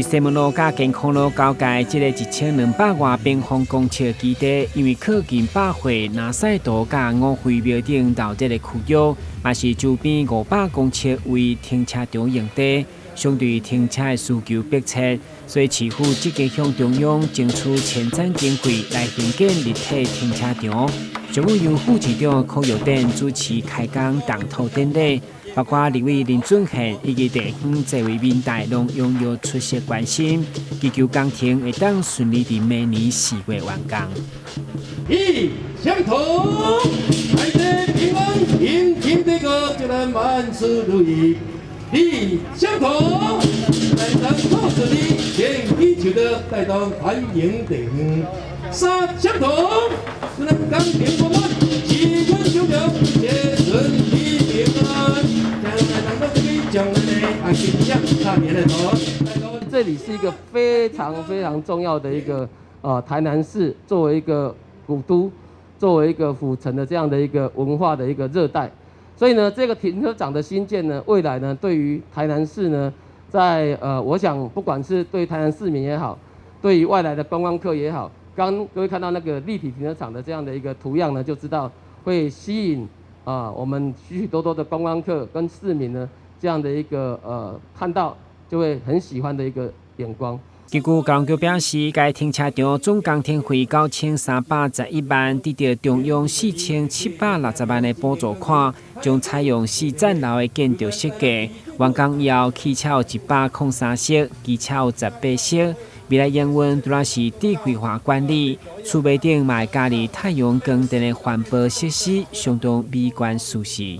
西門路佮健康路交界，這個1200外平方公尺基地，因為靠近百貨、南勢道佮五妃廟頂鬧熱的區域，嘛是周邊500公尺為停車場用地，相對停車的需求迫切，所以市府積極向中央爭取前瞻經費來興建立體停車場。上午由副市長柯玉典主持開工動土典禮。包括立委林俊憲以及地方這位民代攏踴躍出席關心，祈求工程會當順利佇明年4月完工。一相同，來得平安，平平的個，祝咱萬事如意。二相同，來當好順利，天氣就得帶動歡迎地方。三相同，祝咱工程圓滿，市運順暢，一切順利平安。這裡是一個非常非常重要的一個台南市作為一個古都，作為一個府城的這樣的一個文化的一個熱帶，所以呢，這個停車場的興建呢，未來呢，對於台南市呢，在我想不管是對台南市民也好，對於外來的觀光客也好，剛各位看到那個立體停車場的這樣的一個圖樣呢，就知道會吸引啊我們許許多多的觀光客跟市民呢，這樣的一個看到就會很喜歡的一個眼光。根據交通局表示，該停車場總工程費9311萬，得到中央4760萬的補助款，將採用四層樓的建築設計。完工以後，汽車有103室，機車有18室。未來營運主要是智慧化管理，厝尾頂嘛會加入太陽光電的環保設施，相當美觀舒適。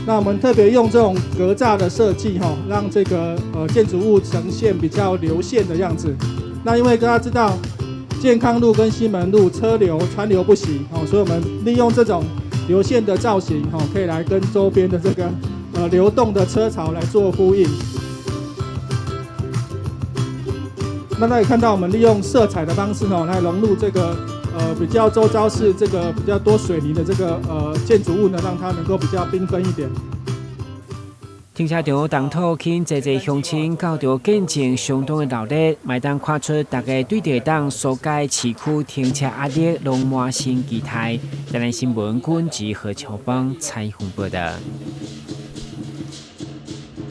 那我們特別用這種格柵的設計，哈，讓這個建築物呈現比較流線的樣子。那因為大家知道，健康路跟西門路車流川流不息，哦，所以我們利用這種流線的造型，哈，可以來跟周邊的這個流動的車潮來做呼應。那大家看到我們利用色彩的方式，哦，來融入這個比較周遭是這個比較多水泥的這個建築物呢，讓它能夠比較繽紛一點。停車場動土吸引濟濟鄉親到場見證相當的熱鬧，嘛會當看出大家對會當疏解市區停車壓力攏滿心期待。台南新聞君及何秋芳採訪報道。